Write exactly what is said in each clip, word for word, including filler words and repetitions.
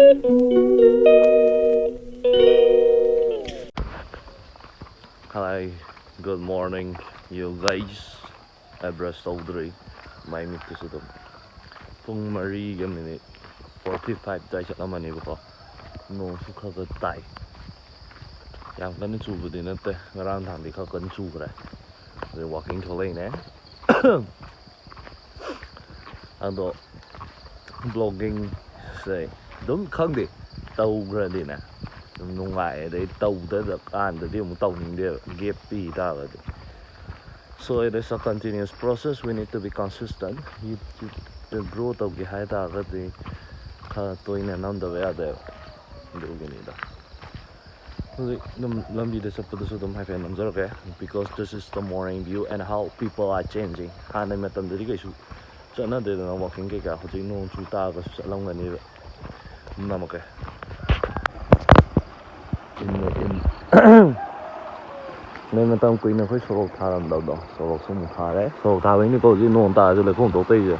Hi, good morning, you guys. ꯑꯩ brush ꯇꯧꯗ꯭ꯔꯤ꯫ ꯃꯥꯏ ꯃꯤꯠꯇꯨꯁꯨ ꯑꯗꯨꯝ ꯄꯨꯡ ꯃꯔꯤꯒ ꯃꯤꯅꯤꯠ ꯐꯣꯔꯇꯤ ꯐꯥꯏꯚ ꯑꯗꯨꯋꯥꯏ ꯆꯠꯂꯝꯃꯅꯦꯕꯀꯣ꯫ ꯅꯣꯡꯁꯨ ꯈꯔ ꯈꯔ ꯇꯥꯏ꯫ ꯌꯥꯝ ꯀꯟꯅ ꯆꯨꯕꯗꯤ ꯅꯠꯇꯦ, ꯉꯔꯥꯡ ꯅꯍꯥꯟꯗꯤ ꯈꯔ ꯀꯟꯅ ꯆꯨꯈ꯭ꯔꯦ꯫ ꯑꯗꯩ ꯋꯥꯛꯀꯤꯡ ꯊꯣꯛꯂꯛꯏꯅꯦ꯫ ꯑꯗꯣ ꯕ꯭ꯂꯣꯒꯤꯡꯁꯦ ꯑꯗꯨꯝ ꯈꯪꯗꯦ, ꯇꯧꯈ꯭ꯔꯗꯤꯅꯦ ꯑꯗꯨꯝ ꯅꯨꯡꯉꯥꯏ, ꯑꯗꯩ ꯇꯧꯗ ꯀꯥꯟꯗꯗꯤ ꯑꯃꯨꯛ ꯇꯧꯅꯤꯡꯗꯦꯕ, ꯒꯦꯞ ꯄꯤ ꯇꯥꯔꯒꯗꯤ꯫ So it is a continuous process, we need to be consistent. YouTube grow ꯇꯧꯒꯦ ꯍꯥꯏ ꯇꯥꯔꯒꯗꯤ ꯈꯔ ꯇꯣꯏꯅ ꯅꯝꯗꯕ ꯌꯥꯗꯦꯕ꯫ ꯑꯗꯨꯒꯤꯅꯤꯗ꯫ ꯍꯧꯖꯤꯛ ꯑꯗꯨꯝ ꯂꯝꯕꯤꯗ ꯆꯠꯄꯗꯁꯨ ꯑꯗꯨꯝ ꯍꯥꯏꯐꯦꯠ ꯅꯝꯖꯔꯛꯀꯦ, because this is the morning view and how people are changing. ꯍꯥꯟꯅꯩ ꯃꯇꯝꯗꯗꯤ ꯀꯩꯁꯨ ꯆꯠꯅꯗꯦꯗꯅ ꯋꯥꯛꯀꯤꯡ ꯀꯩꯀꯥ, ꯍꯧꯖꯤꯛ ꯅꯣꯡ ꯆꯨ ꯇꯥꯔꯒꯁꯨ ꯆꯠꯂꯝꯒꯅꯦꯕ꯫ ꯑꯗꯨꯝ ꯅꯝꯃꯛꯀꯦ꯫ ꯏꯟꯅ ꯏꯟ꯫ ꯅꯣꯏ ꯃꯇꯝ ꯀꯨꯏꯅ ꯑꯩꯈꯣꯏ ꯁꯣꯔꯣꯛ ꯊꯥꯔꯝꯗꯕꯗꯣ, ꯁꯣꯔꯣꯛꯁꯨ ꯑꯃꯨꯛ ꯊꯥꯔꯦ꯫ ꯁꯣꯔꯣꯛ ꯊꯥꯕꯩꯅꯤꯀꯣ ꯍꯧꯖꯤꯛ ꯅꯣꯡ ꯇꯥꯔꯁꯨ ꯂꯩꯈꯣꯝ ꯊꯣꯛꯇꯣꯏꯁꯦ꯫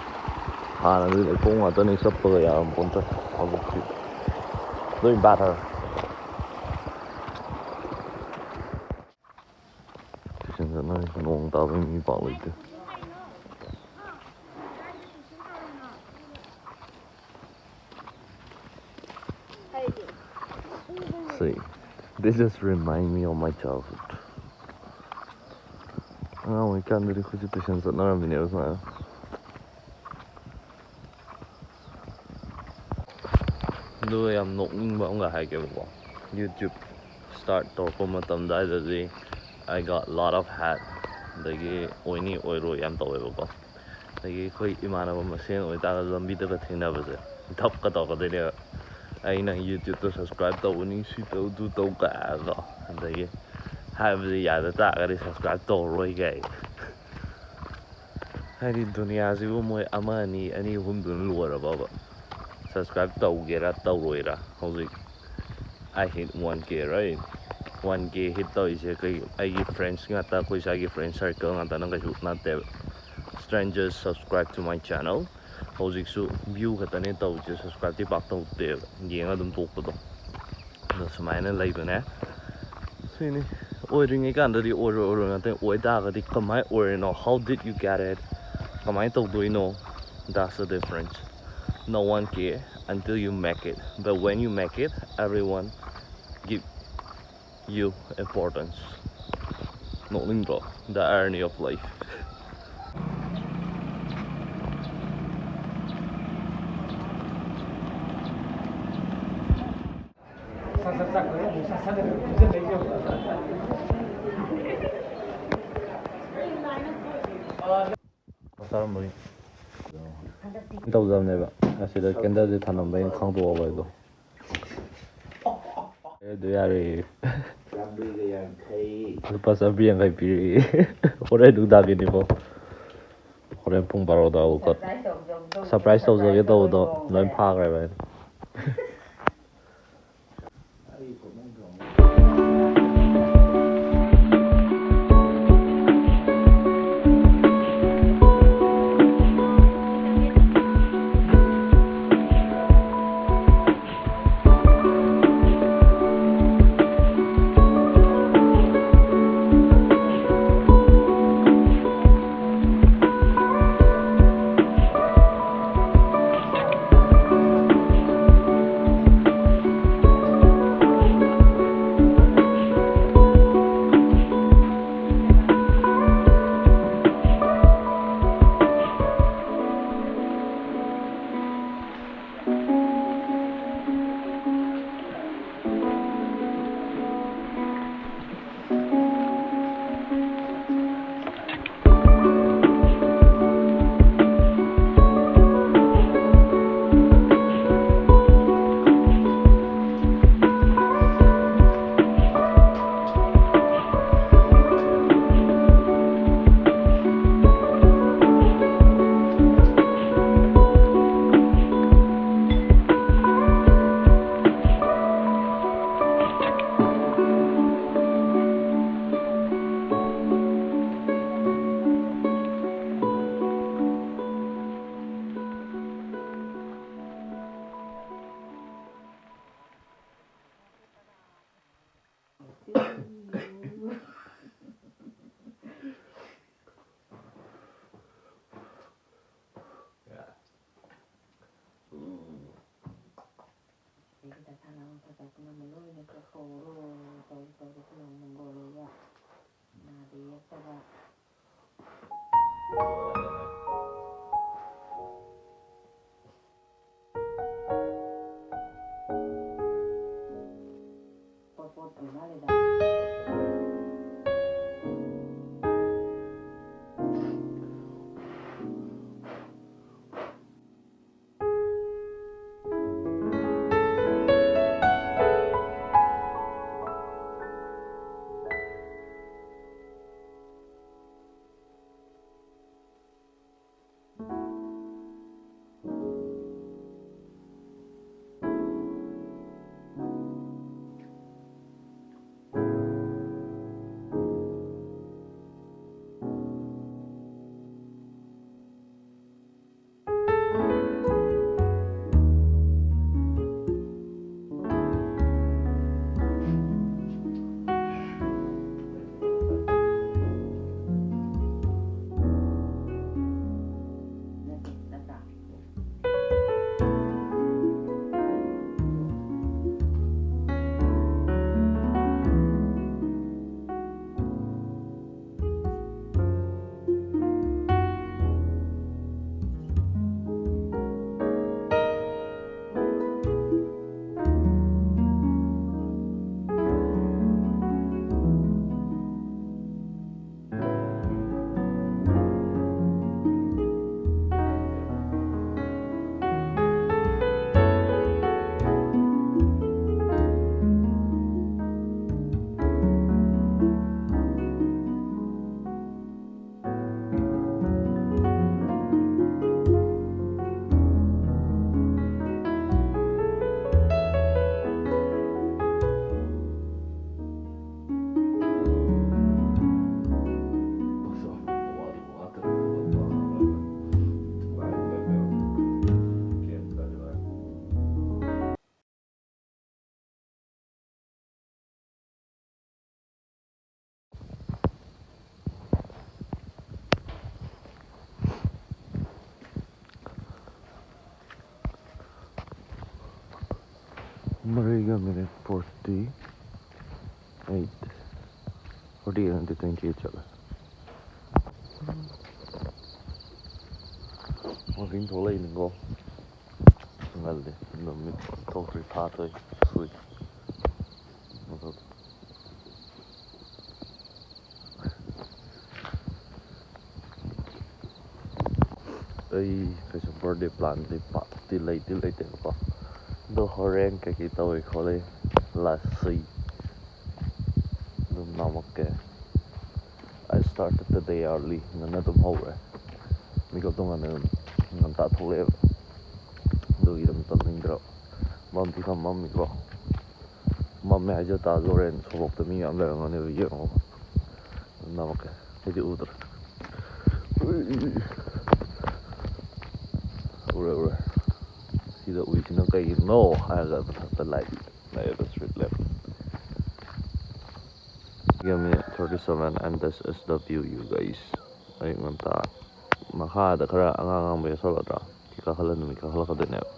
ꯍꯥꯟꯅꯗꯤ ꯂꯩꯈꯣꯝ ꯉꯥꯛꯇꯅꯤ, ꯆꯠꯄꯒ ꯌꯥꯔꯝ ꯄꯣꯟꯇꯦ꯫ ꯍꯧꯖꯤꯛꯇꯤ ꯂꯣꯏ ꯕꯦꯇꯔ꯫ ꯇꯨꯏꯁꯟ ꯆꯠꯅꯔꯤ, ꯅꯣꯡ ꯇꯥꯕꯩ ꯃꯤ ꯄꯥꯛ ꯂꯩꯇꯦ꯫ See, this just remind me of my childhood. ꯑꯉꯥꯡ ꯑꯣꯏꯔꯤꯀꯥꯟꯗꯗꯤ ꯑꯩꯈꯣꯏꯁꯨ ꯇꯨꯏꯁꯟ ꯆꯠꯅꯔꯝꯃꯤꯅꯦꯕ ꯁꯨꯃꯥꯏꯅ꯫ ꯑꯗꯨꯒ ꯌꯥꯝ ꯅꯣꯛꯅꯤꯡꯕ ꯑꯃꯒ ꯍꯥꯏꯒꯦꯕꯀꯣ, YouTube start ꯇꯧꯔꯛꯄ ꯃꯇꯝ ꯑꯗꯨꯋꯥꯏꯗꯗꯤ I got lot of hate, ꯑꯗꯒꯤ ꯑꯣꯏꯅꯤ ꯑꯣꯏꯔꯣꯏ ꯌꯥꯝ ꯇꯧꯋꯦꯕꯀꯣ꯫ ꯑꯗꯒꯤ ꯑꯩꯈꯣꯏ ꯏꯃꯥꯟꯅꯕ ꯃꯁꯦꯟ ꯑꯣꯏꯇꯥꯔꯒꯁꯨ ꯂꯝꯕꯤꯗꯒ ꯊꯦꯡꯅꯕꯁꯦ ꯙꯞꯀ ꯇꯧꯔꯛꯀꯗꯣꯏꯅꯦꯕ꯫ "ꯑꯩ ꯅꯪ YouTubeꯇ subscribe ꯇꯧꯒꯅꯤ, ꯁꯤ ꯇꯧ, ꯑꯗꯨ ꯇꯧ" ꯀꯥꯏꯅꯀꯣ꯫ ꯑꯗꯒꯤ ꯍꯥꯏꯕꯁꯦ ꯌꯥꯗ ꯇꯥꯔꯒꯗꯤ subscribe ꯇꯧꯔꯔꯣꯏ ꯀꯥꯏ꯫ ꯍꯥꯏꯗꯤ ꯗꯨꯅꯤꯌꯥꯁꯤꯕꯨ ꯃꯣꯏ ꯑꯃ ꯑꯅꯤ, ꯑꯅꯤ ꯑꯍꯨꯝꯗꯨꯅ ꯂꯣꯏꯔꯕꯕ? Subscribe ꯇꯧꯒꯦꯔꯥ ꯇꯧꯔꯣꯏꯔꯥ? ꯍꯧꯖꯤꯛ I hit one K, right? One K hit ꯇꯧꯔꯤꯁꯦ ꯀꯩ, ꯑꯩꯒꯤ friends ꯉꯥꯛꯇ, ꯑꯩꯈꯣꯏ ꯁ꯭ꯋꯥꯏꯒꯤ friend circle ꯉꯥꯛꯇꯅ ꯀꯩꯁꯨ ꯅꯠꯇꯦꯕ꯫ Strangers subscribe to my channel. ꯍꯧꯖꯤꯛꯁꯨ ꯚ꯭ꯌꯨ ꯈꯛꯇꯅꯦ ꯇꯧꯔꯤꯁꯦ, ꯁꯕꯁꯀ꯭ꯔꯥꯏꯕꯇꯤ ꯄꯥꯛ ꯇꯧꯗꯦꯕ, ꯌꯦꯡꯉ ꯑꯗꯨꯝ ꯇꯣꯛꯄꯗꯣ꯫ ꯑꯗꯣ ꯁꯨꯃꯥꯏꯅ ꯂꯩꯕꯅꯦ꯫ ꯁꯤꯅꯤ, ꯑꯣꯏꯗ꯭ꯔꯤꯉꯩ ꯀꯥꯟꯗꯗꯤ ꯑꯣꯏꯔꯣꯏ ꯑꯣꯏꯔꯣꯏ ꯉꯥꯛꯇ ꯑꯣꯏ ꯇꯥꯔꯒꯗꯤ ꯀꯃꯥꯏꯅ ꯑꯣꯏꯔꯤꯅꯣ? How did you get it? ꯀꯃꯥꯏꯅ ꯇꯧꯗꯣꯏꯅꯣ? That's the difference. No one care until you make it. But when you make it, everyone give you importance. ꯅꯣꯛꯅꯤꯡꯗ꯭ꯔꯣ? The irony of life. ꯆꯥꯔꯝꯕꯒꯤ ꯇꯧꯖꯕꯅꯦꯕ꯫ ꯑꯁꯤꯗ ꯀꯦꯟꯗꯜꯁꯦ ꯊꯥꯅꯝꯕ ꯑꯩꯅ ꯈꯪꯗꯣꯛꯑꯕ ꯑꯩꯗꯣ꯫ ꯑꯗꯨ ꯌꯥꯔꯦ꯫ ꯆꯥꯝꯃꯔꯤꯒ ꯌꯥꯡꯈꯩ꯫ ꯂꯨꯄꯥ ꯆꯥꯝꯃꯔꯤ ꯌꯥꯡꯈꯩ ꯄꯤꯔꯛꯑꯦ꯫ ꯍꯣꯔꯦꯟ ꯅꯨꯡꯗꯥꯡꯒꯤꯅꯤꯀꯣ꯫ ꯍꯣꯔꯦꯟ ꯄꯨꯡ ꯕꯥꯔꯣꯗ ꯑꯃꯨꯛꯀ ꯁꯔꯄ꯭ꯔꯥꯏꯁ ꯇꯧꯖꯒꯦ ꯇꯧꯕꯗꯣ ꯂꯣꯏ ꯐꯥꯈ꯭ꯔꯦꯕ ꯑꯩꯅ꯫ ꯐꯖ ꯄꯨꯝꯅꯃꯛ ꯂꯣꯏꯅ ꯀꯣꯛꯍꯧꯔꯣ꯫ ꯇꯧꯔꯤ ꯇꯧꯔꯤ ꯄꯨꯝꯅꯃꯛ ꯃꯪꯒꯣꯜ ꯑꯣꯏꯕ, ꯅꯥꯗ ꯌꯦꯛꯇꯕ꯫ ꯄꯣꯠ ꯄꯣꯠ ꯑꯣꯏ ꯃꯥꯜꯂꯦꯗ꯫ ꯃꯔꯤꯒ minute forty eight, forty eight ꯅꯠꯇꯦ, twenty eight ꯆꯠꯂꯦ꯫ Walking ꯊꯣꯛꯂꯛꯏꯅꯤꯀꯣ꯫ ꯉꯜꯂꯤ, ꯅꯨꯃꯤꯠ ꯊꯣꯛꯇ꯭ꯔꯤ, ꯊꯥ ꯊꯣꯛꯏ, ꯁꯨꯏ꯫ ꯑꯩ ꯀꯩꯁꯨ birthday planꯗꯤ ꯄꯥꯛꯇꯤ ꯂꯩꯇꯤ ꯂꯩꯇꯦꯕꯀꯣ, ꯑꯗꯣ ꯍꯣꯔꯦꯟ ꯀꯩꯀꯩ ꯇꯧꯏ ꯈꯣꯠꯂꯤ, ꯂꯥꯁꯤ ꯑꯗꯨꯝ ꯅꯥꯝꯃꯛꯀꯦ꯫ I started the day early, ꯉꯟꯅ ꯑꯗꯨꯝ ꯍꯧꯔꯦ, ꯃꯤꯀꯞꯇꯣ ꯉꯟꯅ ꯑꯗꯨꯝ ꯉꯟꯇꯥ ꯊꯣꯛꯂꯛꯑꯦꯕ, ꯑꯗꯨꯒꯤ ꯑꯗꯨꯝ ꯇꯨꯝꯅꯤꯡꯗ꯭ꯔꯕ꯫ ꯃꯝꯗꯤ ꯈꯔ ꯃꯝꯃꯤꯀꯣ, ꯃꯝꯃꯦ ꯍꯥꯏꯖ ꯇꯥꯔꯁꯨ ꯍꯣꯔꯦꯟ ꯁꯣꯔꯣꯛꯇ ꯃꯤ ꯃꯌꯥꯝ ꯂꯩꯔꯝꯒꯅꯦꯕ, ꯌꯦꯡꯉꯣ꯫ ꯅꯝꯃꯛꯀꯦ꯫ ꯁꯤꯗꯤ ꯎꯗ꯭ꯔꯦ꯫ ꯎꯏ, ꯎꯏ, ꯎꯏ꯫ ꯎꯔꯦ, ꯎꯔꯦ꯫ ꯁꯤꯗ ꯎꯏꯁꯤꯅ ꯀꯩꯒꯤꯅꯣ ꯍꯥꯏꯔꯒ ꯃꯊꯛꯇ light ꯂꯩꯌꯦꯕ, street lamp꯫ Give me thirty seven and this is the view, you guys. ꯑꯌꯨꯛ ꯉꯟꯇꯥ ꯃꯈꯥꯗ ꯈꯔ ꯑꯉꯥꯡ ꯑꯉꯥꯡꯕ ꯌꯥꯎꯁꯜꯂꯗ꯭ꯔꯥ? ꯁꯤ ꯀꯥꯈꯠꯂ ꯅꯨꯃꯤꯠ ꯀꯥꯈꯠꯂꯛꯀꯗꯣꯏꯅꯦꯕ꯫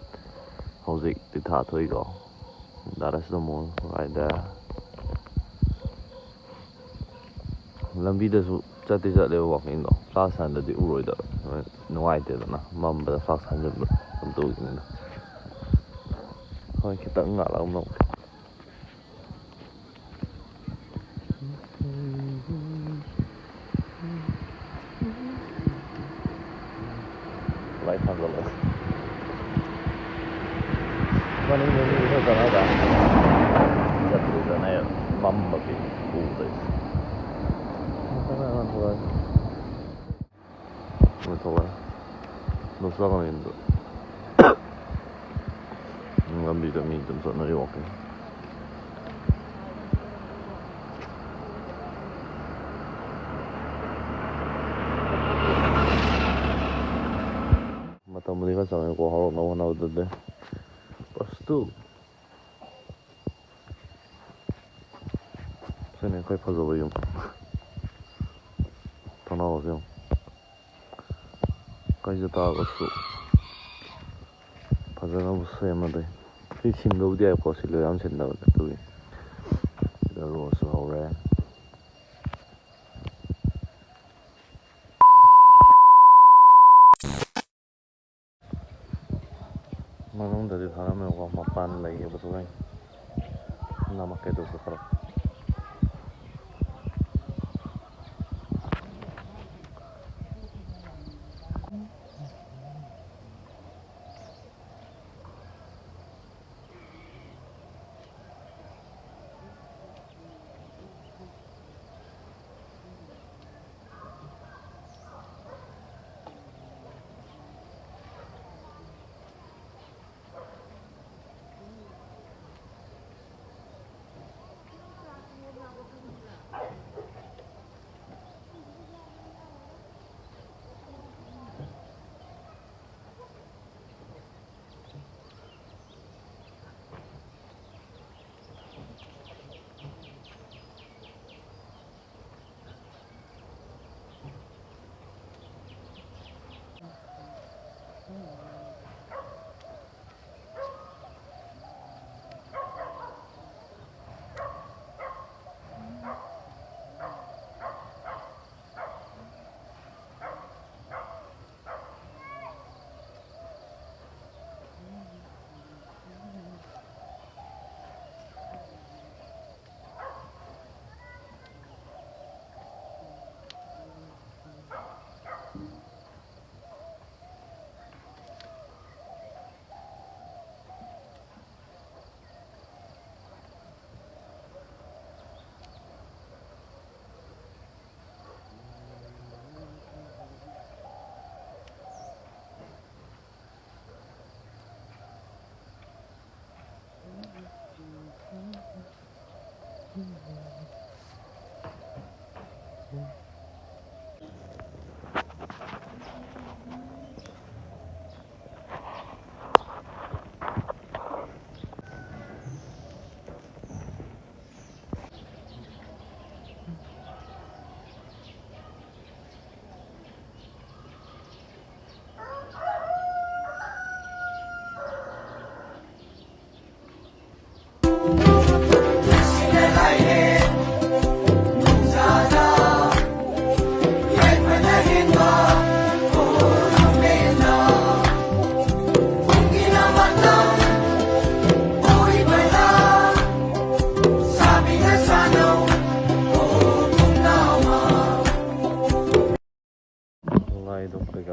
ꯍꯧꯖꯤꯛꯇꯤ ꯊꯥ ꯊꯣꯛꯏꯀꯣ꯫ That is the moon right there. ꯂꯝꯕꯤꯗꯁꯨ ꯆꯠꯇꯤ ꯆꯠꯂꯦꯕ walkingꯗꯣ꯫ Flash sign ꯗꯗꯤ ꯎꯔꯣꯏꯗꯕ꯫ ꯅꯨꯡꯉꯥꯏꯇꯦꯗꯅ꯫ ꯃꯝꯕꯗ flash sign ꯁꯦ ꯑꯗꯨꯝ ꯇꯧꯈꯤꯕꯅꯤꯅ꯫ ꯍꯣꯏ, ꯈꯤꯇꯪ ꯉꯥꯛꯂꯝꯃꯣ꯫ Light ꯊꯥꯟꯖꯜꯂꯣ꯫ ꯃꯅꯤꯡꯗ ꯃꯤ ꯈꯔ ꯆꯪꯉꯛꯑꯒ ꯆꯠꯄꯗꯨꯗꯅꯦ ꯃꯝꯕꯒꯤ ꯎꯗ꯭ꯔꯤꯁꯦ꯫ ꯃꯊꯛ ꯉꯥꯛ ꯉꯥꯟꯊꯣꯔꯛꯑꯒꯦ꯫ ꯃꯣꯏ ꯊꯣꯛꯂꯛꯑꯦ꯫ ꯂꯣꯛꯇꯥꯛ ꯂꯝꯕꯤꯗ꯫ ꯂꯝꯕꯤꯗ ꯃꯤ ꯑꯗꯨꯝ ꯆꯠꯅꯔꯤ walking꯫ ꯃꯇꯝꯕꯨꯗꯤ ꯈꯔ ꯆꯪꯉꯦꯀꯣ, ꯍꯧꯔꯛꯅꯕ ꯍꯣꯠꯅꯕꯗꯗꯤ꯫ ꯑꯁ ꯇꯨ꯫ ꯁꯤꯅꯦ ꯑꯩꯈꯣꯏ ꯐꯖꯕ ꯌꯨꯝ꯫ ꯊꯣꯡꯅꯥꯎꯁꯦ ꯌꯦꯡꯉꯨ꯫ ꯀꯩꯁꯨ ꯇꯥꯔꯒꯁꯨ ꯐꯖꯅꯕꯨ ꯁꯦꯝꯃꯗꯤ꯫ ꯁꯤ ꯁꯤꯟꯕꯕꯨꯗꯤ ꯌꯥꯏꯀꯣ, ꯁꯤꯜꯂꯣꯏ ꯌꯥꯝ ꯁꯤꯟꯗꯕꯅꯦ ꯑꯗꯨꯒꯤ꯫ ꯁꯤꯗ ꯔꯣꯁꯁꯨ ꯍꯧꯔꯦ꯫ ꯃꯅꯨꯡꯗꯗꯤ ꯊꯥꯔꯝꯃꯦꯕꯀꯣ, ꯃꯄꯥꯟ ꯂꯩꯌꯦꯕ ꯂꯣꯏ꯫ ꯅꯝꯃꯛꯀꯦ ꯑꯗꯨꯁꯨ ꯈꯔ꯫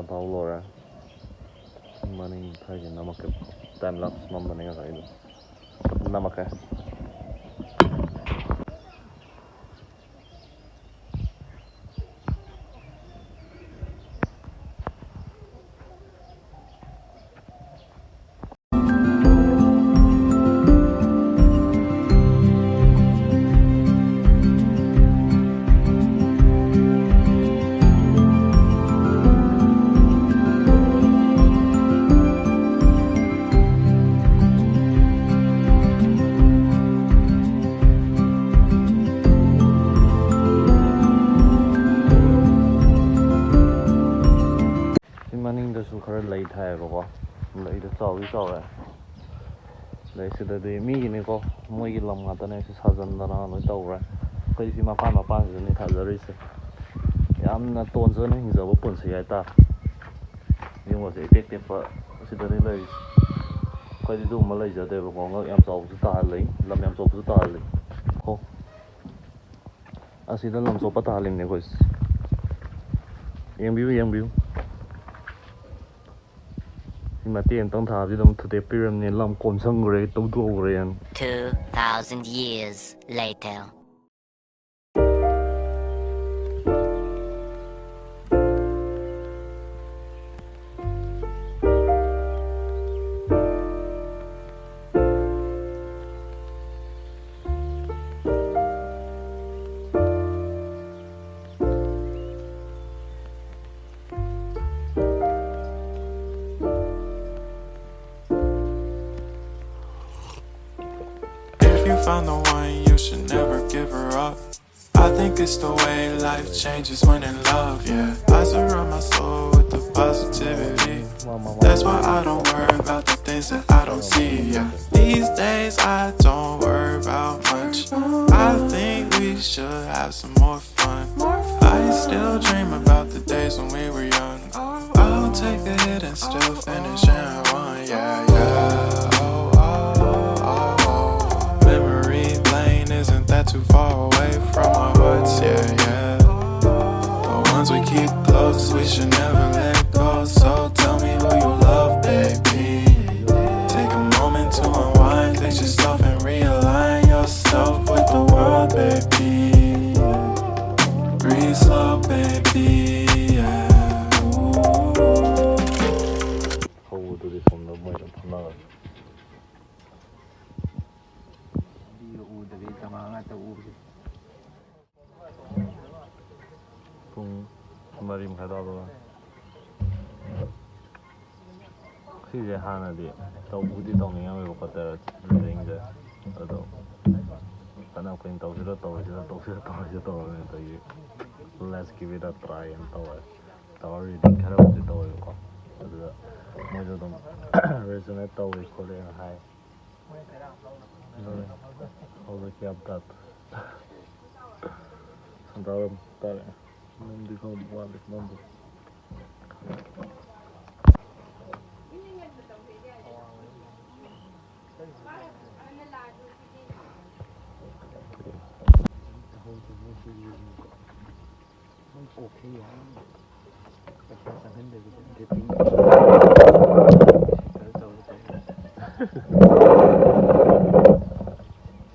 ꯐꯥꯎ ꯂꯣꯏꯔꯦ꯫ ꯃꯅꯤꯡ ꯊꯥꯏꯒꯤ ꯅꯝꯃꯛꯀꯦ꯫ Time lapse ꯅꯝꯕꯅꯦ ꯉꯁꯥꯏꯗꯣ꯫ ꯅꯝꯃꯛꯀꯦ꯫ ꯁꯤ ꯃꯅꯤꯡꯗꯁꯨ ꯈꯔ ꯂꯩ ꯊꯥꯏꯌꯦꯕꯀꯣ꯫ ꯂꯩꯗꯣ ꯆꯥꯎꯗꯤ ꯆꯥꯎꯔꯦ꯫ ꯑꯗꯩ ꯁꯤꯗꯗꯤ ꯃꯤꯒꯤꯅꯤꯀꯣ, ꯃꯣꯏꯒꯤ ꯂꯝ ꯉꯥꯛꯇꯅꯦ꯫ ꯁꯤ ꯁꯥꯖꯟꯗꯅ ꯂꯣꯏ ꯇꯧꯈ꯭ꯔꯦ꯫ ꯑꯩꯈꯣꯏꯗꯤ ꯁꯤ ꯃꯄꯥꯟ ꯃꯄꯥꯟꯁꯤꯗꯅꯤ ꯊꯥꯖꯔꯤꯁꯦ꯫ ꯌꯥꯝꯅ ꯇꯣꯟꯖꯅ ꯍꯤꯡꯖꯕ ꯄꯨꯟꯁꯤ ꯍꯥꯏꯇꯥꯔꯦ꯫ ꯌꯨꯝꯒꯁꯦ ꯏꯇꯦꯛ ꯇꯦꯛꯄ ꯑꯁꯤꯗꯅꯤ ꯂꯩꯔꯤꯁꯦ꯫ ꯑꯩꯈꯣꯏꯗꯤ ꯑꯗꯨꯒꯨꯝꯕ ꯂꯩꯖꯗꯦꯕꯀꯣ꯫ ꯉꯛ ꯌꯥꯝ ꯆꯥꯎꯕꯁꯨ ꯇꯥꯍꯜꯂꯤ, ꯂꯝ ꯌꯥꯝ ꯆꯥꯎꯕꯁꯨ ꯇꯥꯍꯜꯂꯤ꯫ ꯍꯣ꯫ ꯑꯁꯤꯗ ꯂꯝ ꯆꯣꯞꯄ ꯇꯥꯍꯜꯂꯤꯕꯅꯦ ꯑꯩꯈꯣꯏꯁꯦ꯫ ꯌꯦꯡꯕꯤꯌꯨ, ꯌꯦꯡꯕꯤꯌꯨ꯫ ꯁꯤ ꯃꯇꯦꯛ ꯑꯃꯇꯪ ꯊꯥꯕꯁꯤꯗ ꯑꯃꯨꯛ ꯊꯨꯗꯦꯛꯄꯤꯔꯝꯅꯦ꯫ ꯂꯝ ꯀꯣꯝꯁꯟꯈ꯭ꯔꯦ, ꯇꯧꯊꯣꯛꯈ꯭ꯔꯦꯅ꯫ Two thousand years later. If you find the one, you should never give her up. I think it's the way life changes when in love, yeah. I surround my soul with the positivity. That's why I don't worry about the things that I don't see, yeah. These days I don't worry about much. I think we should have some more fun. I still dream about the days when we were young. I'll take a hit and still finish in one, yeah, yeah. Oh, oh, oh, oh. Memory lane isn't that too far away from our hearts, yeah, yeah. The ones we keep close, we should never let go. ꯃꯔꯤ ꯃꯈꯥꯏ ꯇꯥꯗꯧꯔꯦ꯫ ꯁꯤꯁꯦ ꯍꯥꯟꯅꯗꯤ ꯇꯧꯕꯨꯗꯤ ꯇꯧꯅꯤꯡꯉꯝꯃꯦꯕꯀꯣ, ꯇꯦꯔꯥ ꯔꯤꯗꯤꯡꯁꯦ꯫ ꯑꯗꯣ ꯐꯅ ꯀꯨꯏꯅ ꯇꯧꯁꯤꯔ ꯇꯧꯔꯣꯏꯁꯤꯔ ꯇꯧꯁꯤꯔ ꯇꯧꯔꯣꯏꯁꯤꯔ ꯇꯧꯔꯕꯅꯦ꯫ ꯑꯗꯒꯤ let's give it a try ꯑꯅ ꯇꯧꯔꯦ꯫ ꯇꯧꯔ ꯔꯤꯗꯤꯡ ꯈꯔꯕꯨꯗꯤ ꯇꯧꯋꯦꯕꯀꯣ꯫ ꯑꯗꯨꯗ ꯃꯣꯏꯁꯨ ꯑꯗꯨꯝ ꯔꯤꯖꯅꯦꯠ ꯇꯧꯋꯦ ꯈꯣꯠꯂꯦꯅ ꯍꯥꯏ꯫ ꯍꯧꯖꯤꯛ ꯌꯥꯝ ꯇꯥꯠ ꯁꯟꯗꯥꯎꯔꯝ ꯇꯥꯔꯦ꯫ ꯅꯝꯗꯤ ꯈꯔ ꯋꯥꯠꯂꯤ ꯅꯝꯕ꯫ ꯃꯣꯏ ꯀꯣꯛꯁꯦ ꯌꯥꯝ ꯄꯩꯁꯥ ꯆꯪꯍꯟꯗꯕꯤꯗ ꯗꯦꯇꯤꯡ ꯁꯥꯏꯀꯜ ꯇꯧꯔ ꯇꯧꯔ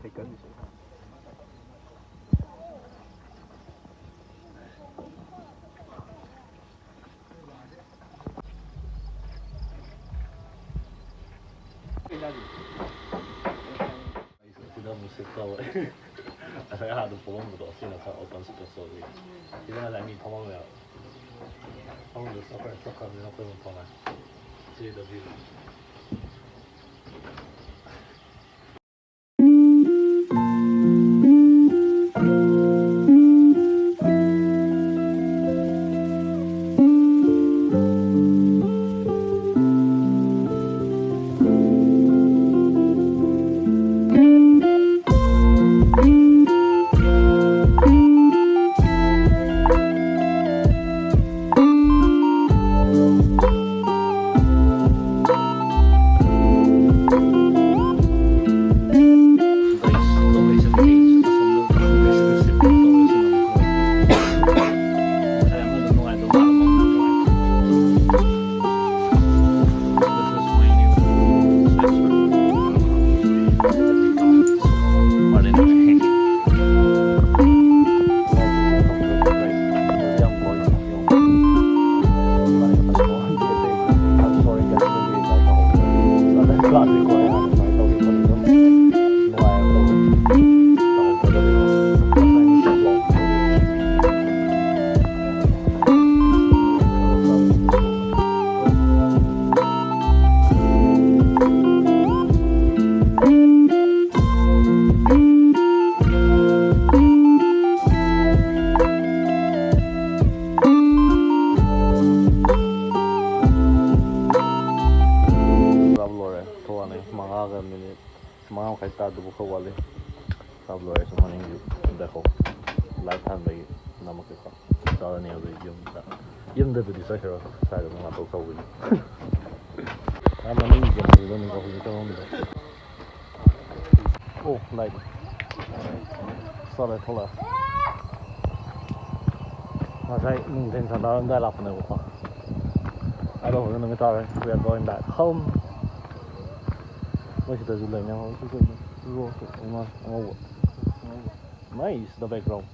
ꯁꯥꯏꯀꯜ ꯁꯤꯗ ꯑꯃꯨꯛ ꯁꯤꯐ ꯇꯧꯔꯦ꯫ ꯉꯁꯥꯏ ꯑꯥꯗ ꯐꯝꯃꯝꯕꯗꯣ ꯁꯤꯅ ꯈꯔ ꯑꯣꯄꯟ ꯁ꯭ꯄꯦꯁ ꯑꯣꯏꯕꯒꯤ꯫ ꯁꯤꯗ ꯉꯁꯥꯏ ꯃꯤ ꯐꯝꯃꯝꯃꯦꯕ꯫ ꯐꯝꯃꯝꯕꯗꯣ ꯆꯠꯈ꯭ꯔꯦ, ꯆꯠꯈ꯭ꯔꯕꯅꯤꯅ ꯑꯩꯈꯣꯏ ꯑꯃꯨꯛ ꯐꯝꯃꯦ꯫ ꯁꯤꯗ ꯚ꯭ꯌꯨ꯫ ꯃꯉꯥꯒ ꯃꯤꯅꯤꯠ ꯃꯉꯥ ꯃꯈꯥꯏ ꯇꯥꯗꯧꯕ ꯈꯔ ꯋꯥꯠꯂꯤ꯫ ꯆꯥꯕ ꯂꯣꯏꯔꯁꯨ ꯃꯅꯤꯡꯒꯤ ꯕꯦꯛꯍꯣ ꯂꯥꯏꯠ ꯊꯥꯟꯕꯒꯤ ꯅꯝꯃꯛꯀꯦꯀꯣ꯫ ꯆꯥꯔꯅꯤ ꯍꯧꯖꯤꯛ ꯌꯨꯝꯗ꯫ ꯌꯨꯝꯗꯕꯨꯗꯤ ꯆꯠꯈꯤꯔꯣꯏ, ꯁ꯭ꯋꯥꯏꯗ ꯑꯗꯨꯝ ꯉꯥꯛꯇꯪ ꯇꯧꯕꯤꯅꯤ꯫ ꯑꯥ, ꯃꯅꯤꯡꯒꯤ ꯀꯩꯅꯣꯗꯨꯗꯅꯤꯀꯣ ꯍꯧꯖꯤꯛ ꯆꯪꯉꯝꯃꯤꯗꯣ꯫ ꯑꯣ, ꯂꯥꯏꯠ꯫ ꯆꯠꯂꯦ, ꯊꯣꯛꯂꯛꯑꯦ꯫ ꯉꯁꯥꯏ ꯅꯨꯡꯊꯤꯟ ꯁꯟꯗꯥꯔꯝꯗꯥꯏ ꯂꯥꯛꯄꯅꯦꯕꯀꯣ꯫ ꯑꯗꯣ ꯍꯧꯖꯤꯛ ꯅꯨꯃꯤꯠ ꯇꯥꯔꯦ꯫ We are going back home. ꯃꯣꯏ ꯁꯤꯗꯁꯨ ꯂꯩꯅꯦ꯫ ꯍꯧꯖꯤꯛ ꯀꯩꯅꯣ? ꯔꯣꯁ ꯑꯃ ꯑꯉꯧꯕ꯫ Nice, the background.